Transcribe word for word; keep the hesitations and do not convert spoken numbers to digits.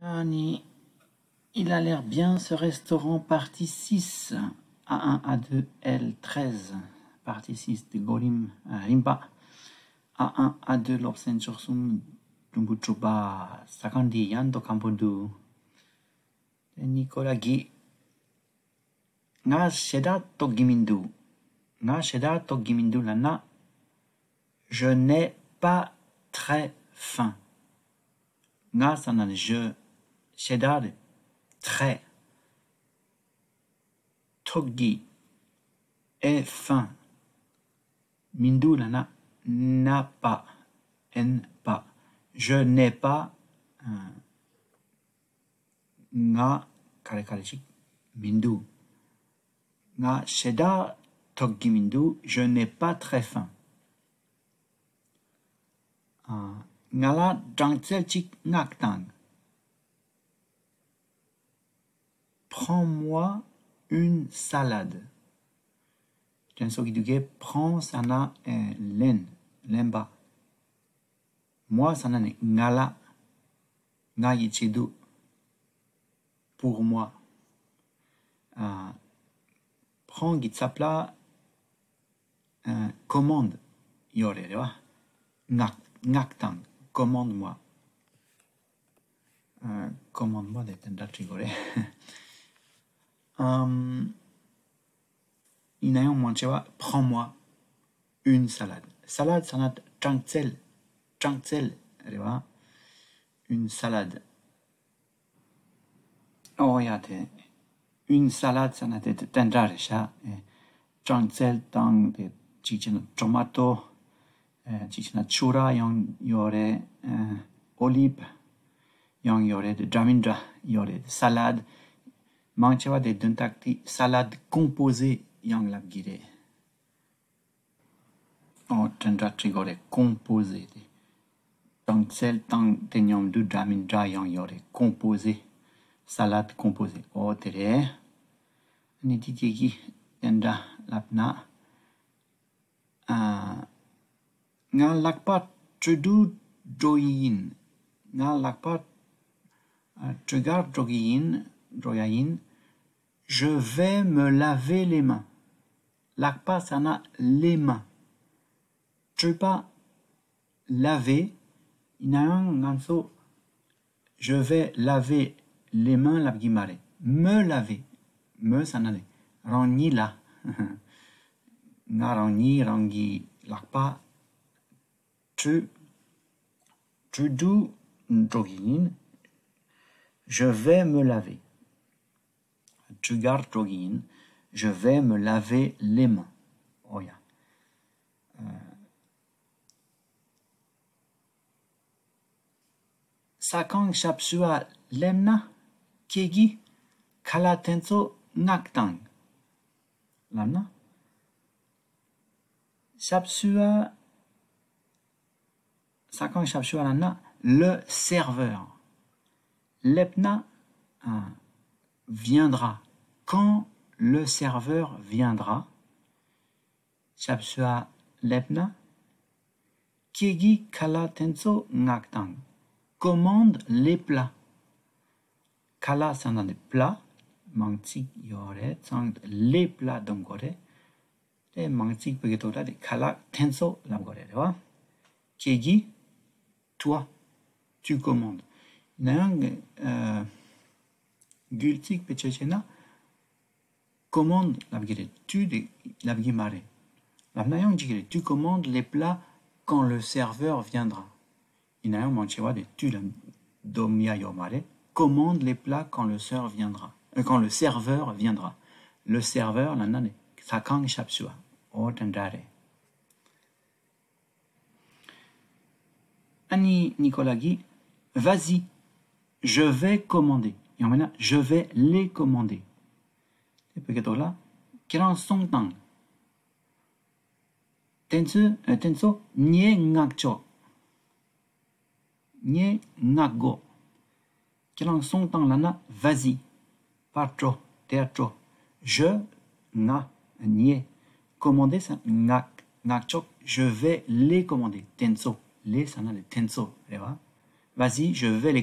ཨ་ནི། Il a l'air bien ce restaurant, partie six, A un, A deux, L treize, partie six དེ་གོ་རིམ་རིམ་པ། A un, A deux སློབ་ཚན་བཅུ་གསུམ་དུམ་བུ་དྲུག་པ། ཟ་ཁང་འདི་ཡང་དུ་ཁམ་པོ་འདུག་དེ་ནི་ཀོ་ལ་གི། ང་ཞེ་དྲག་ལྟོགས་ཀྱི་མི་འདུག་ང་ཞེ་དྲག་ལྟོགས་ཀྱི་མི་འདུག་ལབ་ན། Je n'ai pas très faim. ང་ཟེར་ན་ནི་je ཞེ་དྲག་རེད། Très ལྟོགས་ཀྱི། Et faim མི་འདུག་ལབ་ན། N'a pas, N pas. Je n'ai pas, ང་ག་རེ་ག་རེ་ཞིག་མི་འདུག་ང་ཞེ་དྲག་ལྟོགས་ཀྱི་མི་འདུག Je n'ai pas très faim. ང་ལ་སྦྲང་རྩི་ཅིག་མངགས་དང་། Prends-moi une salade. དྲན་གསོ་གི་དུས་ཀའི་prends ཟེར་ན་ལེན། ལེན་པ། Moi ཟེར་ན་ནི་ང་ལ། ང་ཡི་ཆེད་དུ། Pour moi. Prends གི་ཚབ་ལ་commande ཡོད་རེད་རེད་བ། མངགས་མངགས་དང་commande-moi. Commande-moi དེ་དེ་འདྲ་བྲིས་དགོས་རེད། ཡིན་ན་ཡང་མང་ཆེ་བ་prends-moi une salade. Salade ཟེར་ན་སྦྲང་རྩི། སྦྲང་རྩི་རེད་བ། Une salade. ཨོ་ཡ་དེ། Une salade ཟེར་ན་དེ་དེ་འདྲ་རེད་ཤག་སྦྲང་རྩི་དང་དེ་གཅིག་བྱས་ན་tomato། གཅིག་བྱས་ན་ཆུ་ར་ཡང་ཡོད་རེད། olive ཡང་ཡོད་རེད། དེ་འདྲ་མི་འདྲ་ཡོད་རེད། Salade མང་ཆེ་བ་དེ་དོན་དག་དེ་salade composée ཡང་ལབ་གི་རེད། ཨོ་དེ་འདྲ་བྲིས་དགོས་རེད། composée དེ། སྦྲང་རྩི་དང་དེ་མཉམ་དུ་འདྲ་མི་འདྲ་ཡང་ཡོད་རེད། composée. Salade composée. ཨོ་དེ་རེད། ཨ་ནི་དེ་རྗེས་ཀྱི་དེ་འདྲ་ལབ་ན། ཨ། ང་ལག་པ་འཁྲུད་དུ་འགྲོ་ཡི་ཡིན། ང་ལག་པ་འཁྲུད་གར་འགྲོ་གི་ཡིན། འགྲོ་ཡ་ཡིན། Je vais me laver les mains. ལག་པ་ཟེར་ན་les mains. འཁྲུད་པ། Laver. ཡིན་ན་ཡང་ང་ཚོ་je vais laver les mains ལབ་གི་མ་རེད། Me laver. Me ཟེར་ན་ནི་རང་ཉིད་ལ། ང་རང་ཉིད་རང་གི་ལག་པ་འཁྲུད། འཁྲུད་དུ་འགྲོ་གི་ཡིན། Je vais me laver. འཁྲུད་གར་འགྲོ་གི་ཡིན། Je vais me laver les mains. ཨོ་ཡ། ཟ་ཁང་ཞབས་ཞུ་བ་སླེབས་ན་ཁྱེད་ཀྱིས་ཁ་ལག་དེ་ཚོ་མངགས་དང་། ལབ་ན། ཞབས་ཞུ་བ། ཟ་ཁང་ཞབས་ཞུ་བ་ལབ་ན་le serveur. སླེབས་ན། ཨ། viendra. Quand le serveur viendra. ཞབས་ཞུ་བ་སླེབས་ན། ཁྱེད་ཀྱིས་ཁ་ལག་དེ་ཚོ་མངགས་དང་། Commande les plats. ཁ་ལག་ཟེར་ན་འདི་plat མང་ཚིག་ཡོད་རེད། ཚང་les plats སྡོམ་དགོས་རེད། དེ་མང་ཚིག་བོད་སྐད་ཐོག་ལ་དེ་ཁ་ལག་དེ་ཚོ་ལབ་དགོས་རེད་རེད་བ། ཁྱེད་ཀྱིས། Toi. Tu commandes. ཡིན་ན་ཡང་། ཨ། རྒྱུད་ཚིག་བེད་སྤྱོད་བྱས་ན། Commande ལབ་ཀྱི་རེད། Tu དེ་ལབ་ཀྱི་མ་རེད། ལབ་ན་ཡང་འགྲིག་གི་རེད། Tu commandes les plats quand le serveur viendra. ཡིན་ན་ཡང་མང་ཆེ་བ་དེ་tu ལ་སྡོམ་ཡ་ཡོད་མ་རེད། Commande les plats quand le serveur viendra. Euh, quand le serveur viendra. Le serveur ལབ་ན་ནི་ཟ་ཁང་ཞབས་ཞུ་བ། ཨོ་དེ་འདྲ་རེད། ཨ་ནི་ནི་ཀོ་ལ་གིས། Vas-y, je vais commander. ཡང་མིན་ན་je vais les commander. དེ་བོད་སྐད་ཐོག་ལ། ཁྱེད་རང་སོང་དང་། དེ་ཚོ་དེ་ཚོ་ངས་མངགས་ཆོག་ངས་མངགས་དགོས། ཁྱེད་རང་སོང་དང་ལབ་ན། Vas-y. ཕར་འགྲོ། དེར་འགྲོ། Je ང་ངས། Commander ཟེར་མངགས། མངགས་ཆོག Je vais les commander. དེ་ཚོ། les ཟེར་ན་ལས་དེ་ཚོ་རེད་བ། Vas-y, je vais les